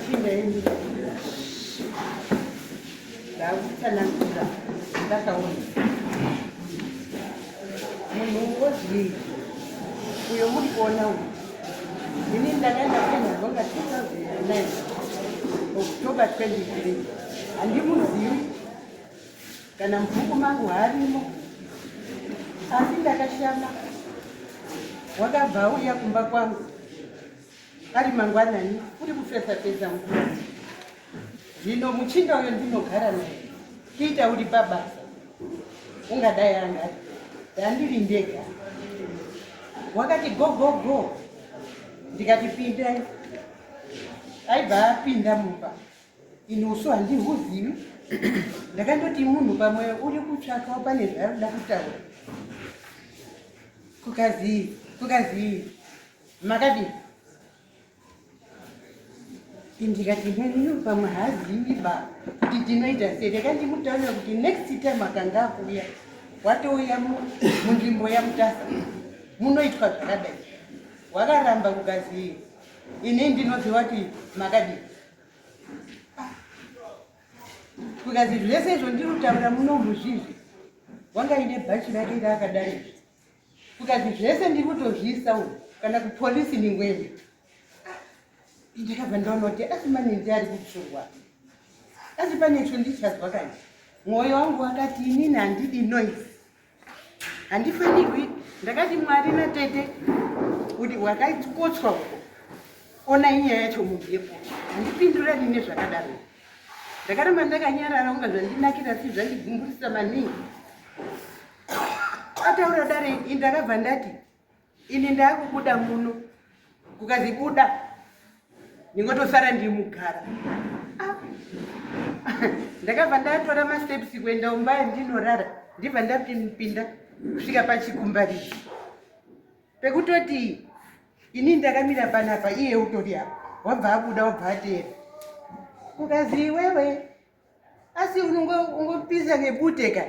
Machinda enyu ndakutsanangura ndakaona munhu ungozvii uyo muri kuona uyu. Ini ndakaenda kuenhazonga 2009 October 23, handimuzivi kana mubhuku mangu harimo, asi ndakashama wakabva auya kumba kwangu ari mangwanani kuri kufesa fesa mvura. Zvino muchinda uyo ndinogara naye kuita uri pabasa, ungadai angati ndandiri ndega, wakati gogogo, ndikati pindai. Aibva apinda mumba, ini usu handihuzivi, ndakandoti munhu pamwe uri kutsvakawo pane zvaarikuda kutaura. Kukazi makadii? Ndikati neniyo pamwe haazivi ba kuti tinoita sei. Ndakandimutaurira kuti next time akanga akuuya, watouya munzvimbo yaMutasa munoitwa zvakadai. Wakaramba, kukazi ini ndinoziva kuti makadii. Kukazi zvese izvo ndiri kutaura muno muzvizvi, wanga ine bhachi rake raakadai izvi. Kukazi zvese ndiri kutozviisa uku kana kupolisi ningwene. Ndakabva ndaona kuti asi manenzi ari kutsvurwa, asi pane cho ndichazwa kani. Mwoyo wangu wakati inini handidi noise, handifanirwi. Ndakati Mwari natete kuti wakakotswa uko, ona inyaya yacho mumhepo, handipindurani nezvakadaro. Ndakaramba ndakanyarara, unga zvandinakira si zvandigumburisa maningi. Ataura dare, ndakabva ndati ini ndakubuda muno. Kukazi buda, ndingotosara ndiri mugara. Ah. Ndakabva ndatora masteps kuenda umba yandinorara, ndibva ndapinda kusvika pachikumbariri pekutoti ini ndakamira panapa, iye utori apa, wabva abuda, wabva ateera. Kukazi iwewe asi ungopisa nebute ka,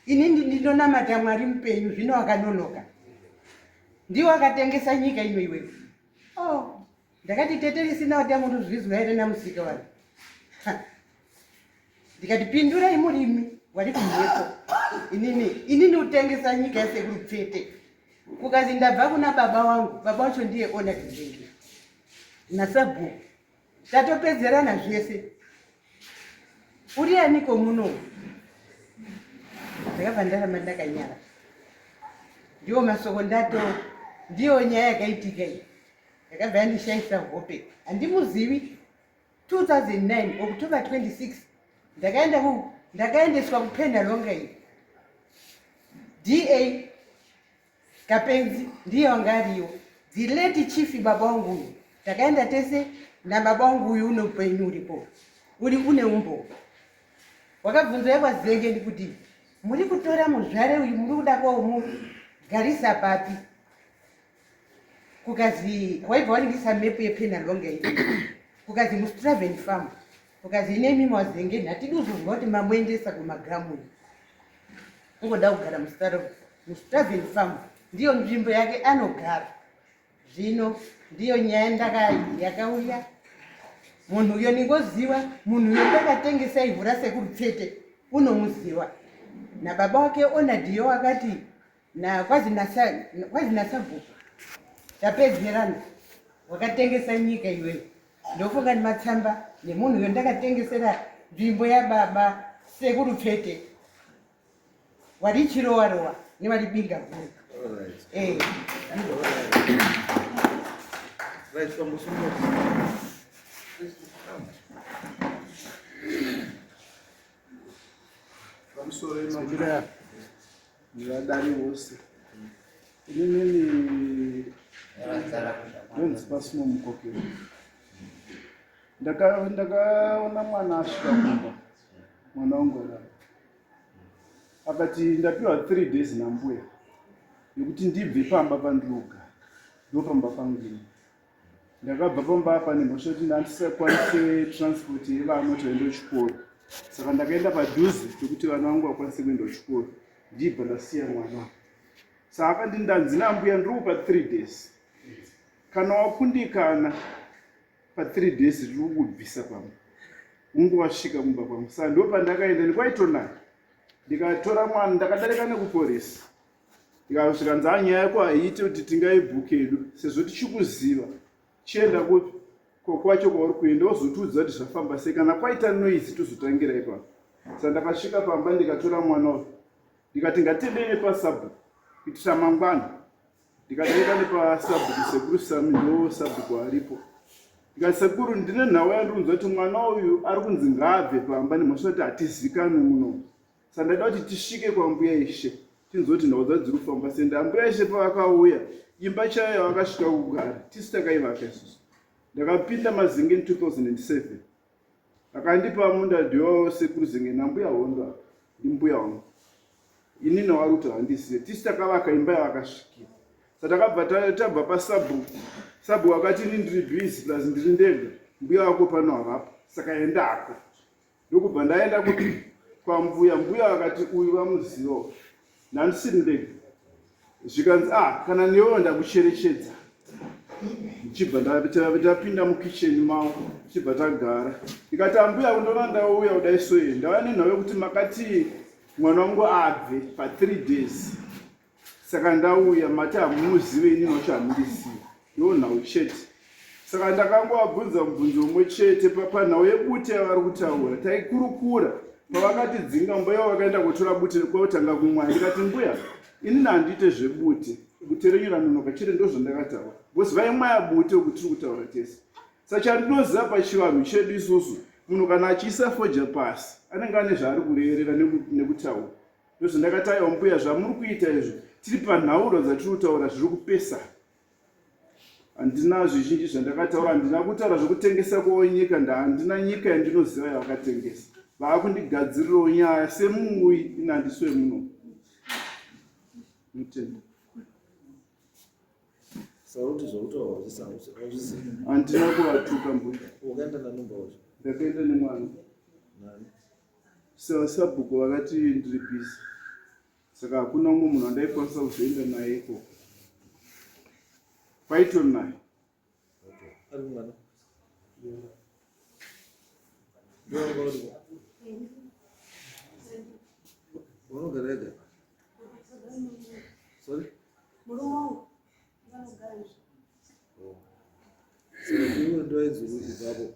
ini ndinonamata Mwari mupenyu, zvino akanonoka ndiwo akatengesa nyika ino iwewe. Oh, ndakati tete risina kuti amundozvizwa here namusika vanhu. Ndikati pindurai murimi wari kumhepo, inini utengesa nyika yasekuru Pfete. Kukazi ndabva kuna baba wangu, baba wacho ndiye ona kizenge nasabhuku, tatopedzerana zvese, uri aniko muno? Ndakabva ndaramba ndakanyara. Ndiwo masoko ndato, ndiyo nyaya yakaitika iyi yakabva yandishaisa hope. Handimuzivi. 2009 October 26 ndakaenda ku ndakaendeswa kuPenhalonga iyi, da Kapenzi ndiye wanga ariyo, the late chief baba wangu uyu. Takaenda tese nababa wangu uyu, une upenyu uripo, uri une umbo. Wakabvunza yekwazenge ndikuti muri kutora muzvare uyu, muri kuda komugarisa papi? Kukazi waibva waringisa mepu yePenhalonga iyi, kukazi muStraven Farm. Kukazi ine mimi wazenge hatidi kuzozwa kuti mamuendesa kumagamu uyu, ungoda kugara muStraven Farm, ndiyo nzvimbo yake anogara. Zvino ndiyo nyaya ndaka yakauya munhu uyo, ningoziva munhu uyo ndakatengesa ivhu rasekuru Pfete, unomuziva nababa wake Onadiyo. Akati kwazi nasabhuku tapedzerana, wakatengesa nyika iweyo. Ndofunga nematsamba nemunhu uyo ndakatengesera nzvimbo yababa sekuru Pfete, wari chirowa rowa nevari Binga guru. Eh. Right, pamusoro nevadari vose, inini ndonzi Pasino Mukokero. Ndakaona mwana asvika kumba, mwana wangu arara, akati ndapiwa 3 days nambuya yekuti ndibve pamba pandinogara, ndo pamba pangu ini. Ndakabva pamba apa nemhosva yekuti ndandisakwanise transport yevana kuti vaende kuchikoro, saka ndakaenda padhuze pekuti vana vangu vakwanise kuenda kuchikoro, ndibva ndasiya mwana. Saka akandi ndanzi nambuya ndiri kupa 3 days, kana wakundikana Pa3 days tiri kukubvisa pamba, unge wasvika mumba kwangu. Saka ndo pandakaenda nekwaitonaka, ndikatora mwana, ndakadarika nekuporisi, ndikasvika nzaa nyaya yako haiiti kuti tingaibhuke yedu sezvo tichikuziva. Chienda kupi ko kwacho kwauri kuenda, wozotiudza kuti zvafamba sei. Kana kwaita noise tozotangira ipapo. Saka ndakasvika pamba, ndikatora mwana uyu, ndikati ngatendei nepasabhuku kuitira mangwana. Ndikadarika nepasabhuku, Sekuru Sami ndo sabhuku aripo. Ndikati, "Sekuru, ndine nhau yandiunza kuti mwana uyu ari kunzi ngaabve pamba nemhosva kuti hatizikanwi muno. Saka ndaida kuti tisvike kwambuya ishe tinzwe kuti nhau dzadzo dziri kufamba sei." Ndambuya ishe pavakauya, imba chaiyo yavakasvika kugara tisu takaivaka isusu. Ndakapinda Mazinge in 2007, akandipa munda ndiwo Sekuru Zenge nambuya Hondo apa, ndimbuya wangu. Inini wari kuti handizive, tisu takavaka imba yavakasvikira. Saka takabva tabva pasabhuku. Sabhuku akati, "Ini ndiri busy, plus ndiri ndega, mbuya wako pano havapo, saka endako." Ndokubva ndaenda kuti kwambuya. Mbuya vakati, "Uyu vamuzivawo." Ndandisiri ndega. Zvikanzi, "Ah, kana newewo ndakucherechedza." Ndichibva ndapinda mukicheni mavo, tichibva tagara. Ndikati, "Ambuya, kundoona ndauya kudai soye, ndauya nenhau yekuti makati mwana wangu abve pa3 days, saka ndauya. Mati hamumuzive, inini wacho hamundizivi, ndo nhau chete." Saka ndakangovabvunza mubvunzo umwe chete panhau yebute yavari kutaura. Taikurukura pavakatidzinga mumba ivo, vakaenda kotora bute kwotanga kumwaya. Ndikati, "Mbuya, inini handiite zvebute, bute renyu ranonoka chete." Ndo zvandakataura because vaimwaya bute uku tiri kutaura tese. Saka chandinoziva pachivanhu chedu isusu, munhu kana achiisa foja pasi anenge ane zvaari kureverera nekutaura. Ndozvandakataiwa, "Mbuya, zvamuri kuita izvo, tiri panhauro dzatiri kutaura zviri kupesana." Handina zvizhinji zvandakataura. Handina kutaura zvekutengesa kwavo nyika, ndahandina nyika yandinoziva yavakatengesa. Vaakundigadzirirawo nyaya semuuyi, ini handisi wemuno. Mutenda. Sauti zvautaura hazvizivi. Handina kuvatuka, mbuya. Wakaenda nanumba wacho? Ndakaenda nemwana. Nani? Sabhuku vakati ndiri busy, saka hakuna umwe munhu andaikwanisa kuzoenda naye ikoko, kwaitori naye. Okay, ari mwana ndiwanga uri unogara ega? Sorry? Murume wangu vanogara izvo. Oh. Saka iwe ndoaidzi ibvapo,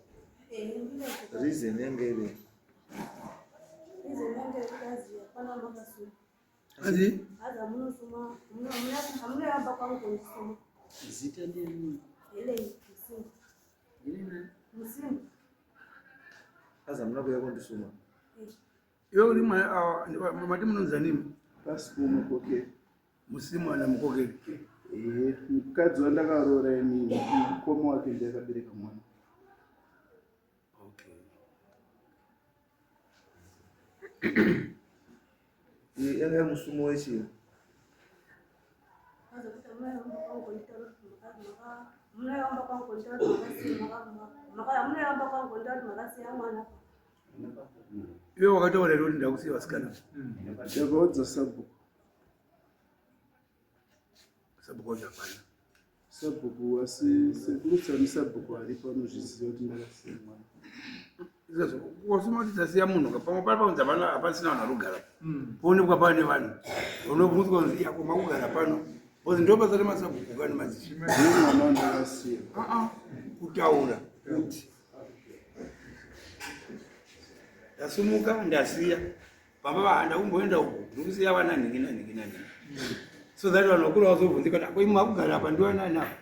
reason yange iri? Reason yange ikazi hapana makasuma. Azi? Hazi hamunosuma, hamunoyamba kwangu kundisuma. Zita ndini? Helen Musimba. Ndini? Musimba. Azi hamuna kuuya kundisuma. Iwe uri mati munonzi nini? Pasipo Mukokeri. Musimu ana Mukokeri. Ehe, mukadzi wandakaroora inini, mukoma wake ndiye akabereka mwana. Okay. Iyi yanga iri musumo wechii? Hazi kuti hamunoyamba kwangu kunditaura kuti hamunoyamba kwangu kunditaura kuti makasiya, hamunoyamba kwangu kunditaura kuti makasiya mwana. Iwe wakataura here kuti ndakusiya vasikana? Ndakaudza sabhuku. Sabhuku wacho hapana. Sabhuku, asi Sekuru Sami sabhuku aripo, anozviziva kuti ndakasiya mwana. Wasuma kuti tasiya munhu ka, pamwe pari pakunzi hapana, hapasina vanhu varikugara, poonekwa pane vanhu, unobvunzwa kunzi yako makugara pano, because ndo basa remasabhuku kani madzishe. Ndine mwana wandakasiya. Kutaura kuti ndasumuka, ndasiya pamba, vahanda kumboenda uku, ndikusiya vana nhingi nanhingi nanhingi, so that vanhu vakuru vazobvunzika kuti, "Ko imwe makugara apa ndiwanani apa?"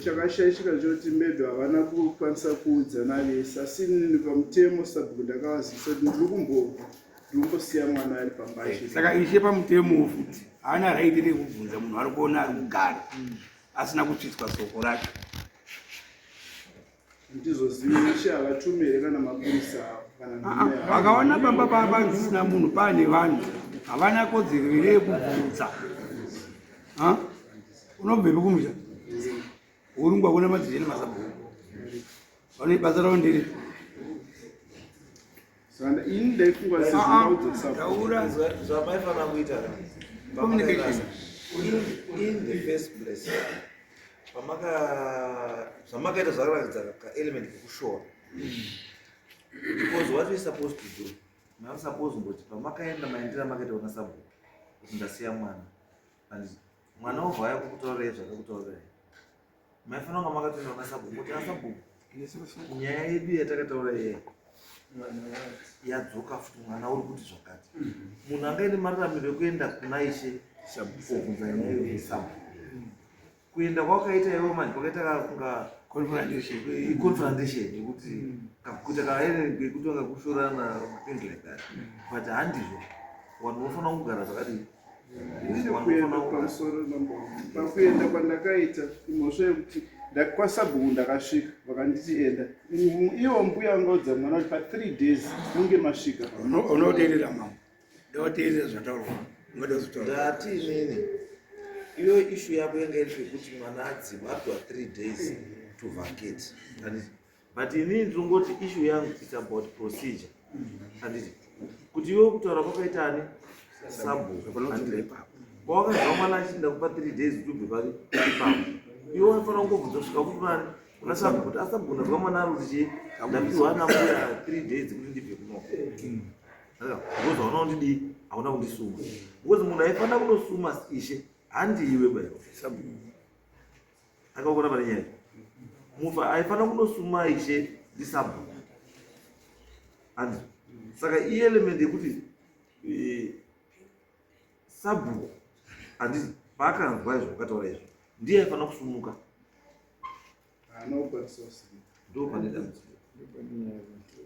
Chakashaishika choti maybe havana kukwanisa kuudzana vese, asi inini pamutemo sabhuku ndakavazivisa kuti ndiri kumbobva, ndiri kumbosiya mwana ari pamba achiri. Saka ishe pamutemo futi haana right rekubvunza munhu ari kuona ari kugara asina kusvitswa soko racho. Ndizozivi ishe havatume here kana mapurisa avo kana nhume yavo. Vakaona pamba pasina munhu, paane vanhu, havana kodzero here yekubvunza? Ha? Unobvepi kumusha urungwa kuna madzishe nemasabhuku, vane basa ravo ndere Saka ini ndaifunga sezvindaudza sabhuku. Taura. Zvamaifanira kuita Communication. In the first place. Pamaka zvamakaita zvakaratidza kaelement kekushora, because what we supposed to do, mava suppose ngoti pamakaenda maendera makaita kuna sabhuku kuti ndasiya mwana and mwana wobva auya kukutaurirai zvakakutaurirai, maifanira kunga makatoenda kuna sabhuku kuti, "Asabhuku, nyaya yedu yatakataura iye yadzoka futi, mwana uri kuti zvakati." Munhu angaine mararamiro ekuenda kuna ishe kobvunza nyaya iyo sabhuku. Kuenda kwakaita iwo manje kwakaita kunga confrontation. Iconfrontation yekuti kuita kaekuti vanga kushorana, things like that, but handizvo. Vanhu vanofanira kugara zvakadii? Inini kuenda pamusoro number one. Pakuenda kwandakaita, imhosva yekuti kwasabhuku ndakasvika, vakanditi enda. Ivo mbuya vangaudza mwana kuti pa3 days munge masvika. Unoteerera mambo, ndoteerera zvataurwa, ungada kuzotaura. Ndati inini iyo issue yako yanga iri pekuti mwana adzimwa, apiwa 3 days to vacate. Handiti? But inini ndinongoti issue yangu is about procedure, handiti? Kuti iwe kutaura kwakaita ani sabhuku, Unodzidza ipapo. Pawakazwa mwana achiti ndakupa 3 days kuti ubve pari ipapo, iwe wafanira kungobvunza kusvika kufunani kuna sabhuku kuti, "Asabhuku, ndazwa mwana ari kuti chii, ndapiwa nambuya 3 days kuti ndibve kunoko." Because hauna kundidii, hauna kundisuma, because munhu aifanira kunosuma ishe handiiwe baiwa. Akaona pane nyaya, mufa aifanira kunosuma ishe ndisabhuku, handi? Saka ielement yekuti sabhuku, handiti, paakanzwa izvo wakataura izvo, ndiye aifanira kusumuka. Haana kukwanisa kusimuka. Ndo pane dambudziko.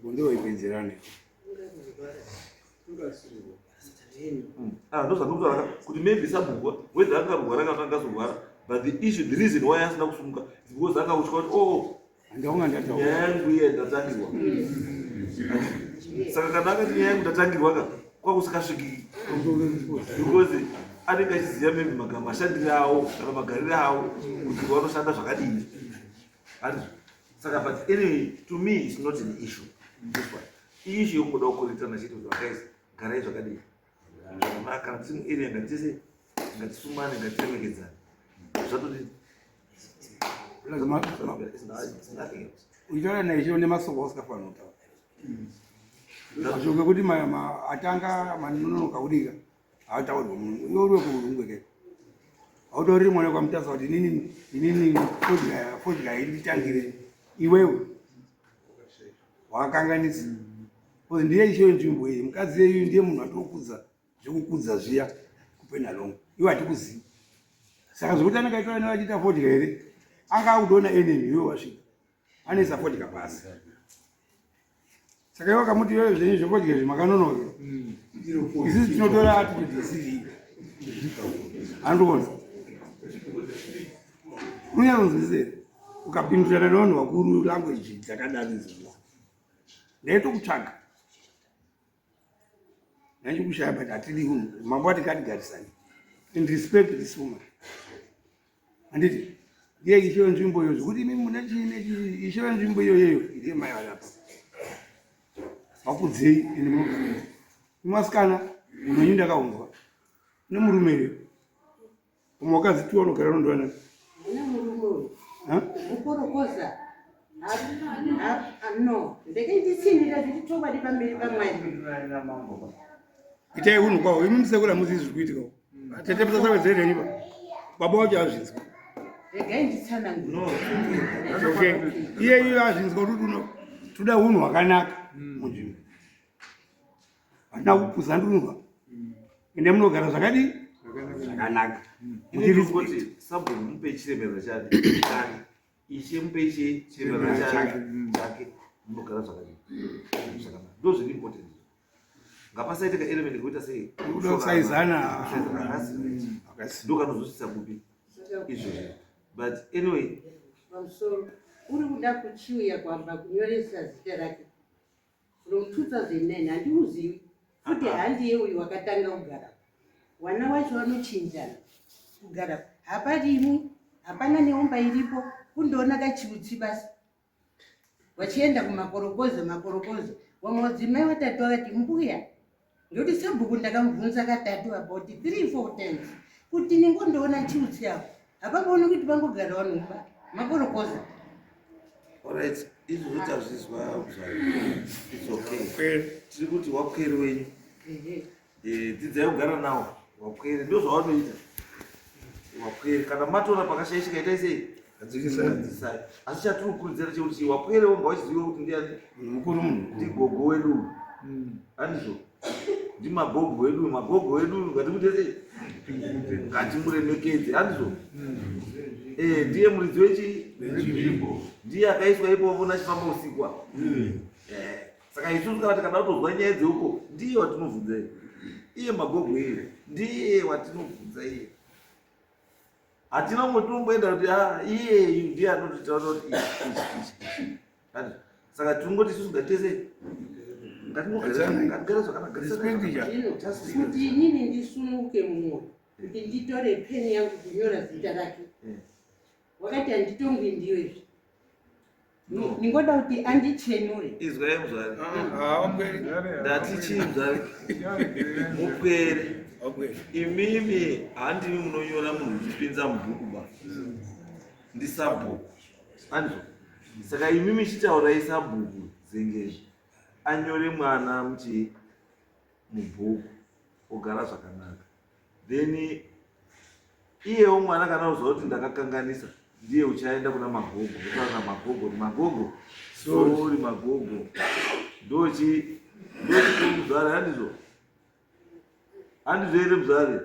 Bondewaipedzerane. Ungasungwa. Ah, ndo zvandikutaura kuti maybe sabhuku, whether angarwara kana angazorwara, but the issue, the reason why asina kusumuka is because akutya kuti, oh, handaunga ndataura. Nyaya yangu iye ndatangirwa. Saka kana akati nyaya yangu ndatangirwa ka, kwakusikasvikiki, because anenge achiziva maybe mashandire avo kana magarire avo kuti vanoshanda zvakadini, handizvo? Saka, but anyway, to me it's not an issue, this one. Iissue yokungoda kukorektana chete kuti vakaisa garai zvakadini zvakanaka. Kana tiri muarea, ngatise ngatisumane, ngatiremekedzane, zvatodii. It's nothing else. Uchitaura naishe une masoko ausikafanira kutaura, mashoko ekuti atanga manonoka kudika haataurwa. Munhu iwe uri wekuurungwe ke, hautauriri mwana kwamutasa kuti inini fodya inditangire, iwewe wakakanganisa, because ndiye ishe wenzvimbo iyi. Mukadzi yeyu ndiye munhu atokudza zvekukudza zviya kuPenhalonga, iwe hatikuzivi. Saka zvekuti anenge aitaura newe achiita fodya here, anga akutoona enemy. Iwe wasvika anoisa fodya pasi, saka iwe akamuti, "Iwewe zvenyu zvefodya izvi makanonoka, isusu tinotora attitude isiri." Handiona unyanzwisisa here? Ukapindurana nevanhu vakuru, language dzakadaro idzodzo, ndaitokutsvaga ndachikushaya, but hatidi unhu. Mambo ati ngatigarisane and respect this woman, handiti? Ndiye ishe wenzvimbo iyo, zvekuti imi mune chii nechii, ishe wenzvimbo iyoyeyo ndiye mai varapa. Vakudzei ende munogara imwasikana. Munhu wenyu ndakaunzwa nemurume here? Umwe wakadzi tiwa unogara nondowana. Une murume uyu mukorokoza no, ndeke nditsinhira zviri chokwadi pamberi paMwari. Itai unhu kwawo imi, musekura muzivi zviri kuitikawo. Tete, musasawedzere pa baba wacho azvinzwa. Regai nditsanangure. No. Okay, iye iyo azvinzwa kuti uno toda unhu hwakanaka munzvimbo, hatina kupuza ndunurwa, ende munogara zvakadii? Zvakanaka. Kuti sabhuku mupe chiremerera chake chake, ishe mupe chiremerera chake chake, munogara zvakadii? Zvakanaka. Ndo zviri important. Ngapasaitika element yekuita sei? Kuda kusaizana. Kusaizana. Ndo kanozosvitsa kupi izvozvo? But anyway. Pamusoro, uri kuda kuchiuya kwamba kunyoresa zita rake from 2009, handiuzivi futi, handiye uyu wakatanga kugara. Wana wacho vanochinjana kugara, haparimwi, hapana neumba iripo, kundoona kachiutsi basi, vachienda kumakorokoza makorokoza. Vamwe vadzimai vatatu vakati, "Mbuya," ndoti sabhuku ndakamubvunza katatu, about three four times, kuti ningondoona chiutsi apo. Hapapaoni kuti pangogara vanhu mumba makorokoza. Alright, izvozvo tazvizwa muzvare. It's okay. Tiri kuti wapwere wenyu. Eh, dzidzai kugara nawo wapwere ndozvawanoita. Wapwere kana matora pakashaishika itai sei? Gadzisai. Asi chatiri kukurudzira chekuti wapwere wonga wachiziva kuti ndiani? Mukuru munhu. Ndigogo wedu. Handizvo. Ndimagogo wedu, magogo wedu ngatimuite sei? Ngatimuremekedze, handizvo? Eh, ndiye muridzi wechi ndiye akaiswa ipopo nachifamba usiku apa. Eh, saka isusu kana tikada kutozwa nyaya dzeuko ndiye watinovhunza iye. Iye magogo iye ndiye watinobvunza iye. Hatina umwe tinomboenda kuti ah, iyeyu ndiye anotitaura kuti ichi ichi ichi ichi. Handizvo? Saka tinongoti isusu ngatitese ngatingogare zvakanaka. Respect ja. Zvino kuti inini ndisunuke mumwoyo kuti nditore peni yangu kunyora zita rake wakati handitongwi ndiyo izvi. No. Ndingoda kuti andichenure. Izwai muzvare. Ah, wapwere. Ndati chii muzvare? Mupwere. Wapwere. Imimi handimi munonyora munhu muchipinza mubhuku ba. Ndisabhuku. Handizvo. Saka imimi chitaurai sabhuku Zengezvi anyore mwana muchii mubhuku ogara zvakanaka. Then iyewo mwana kana uziva kuti ndakakanganisa ndiye uchaenda kuna magogo otaura namagogo kuti magogo sori magogo ndochi ndochikuru muzvare handizvo handizvo here muzvare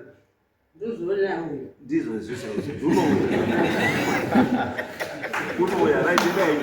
Ndozoona uyo. Ndizvo izvo chaizvo. Unouya. Unouya right dai.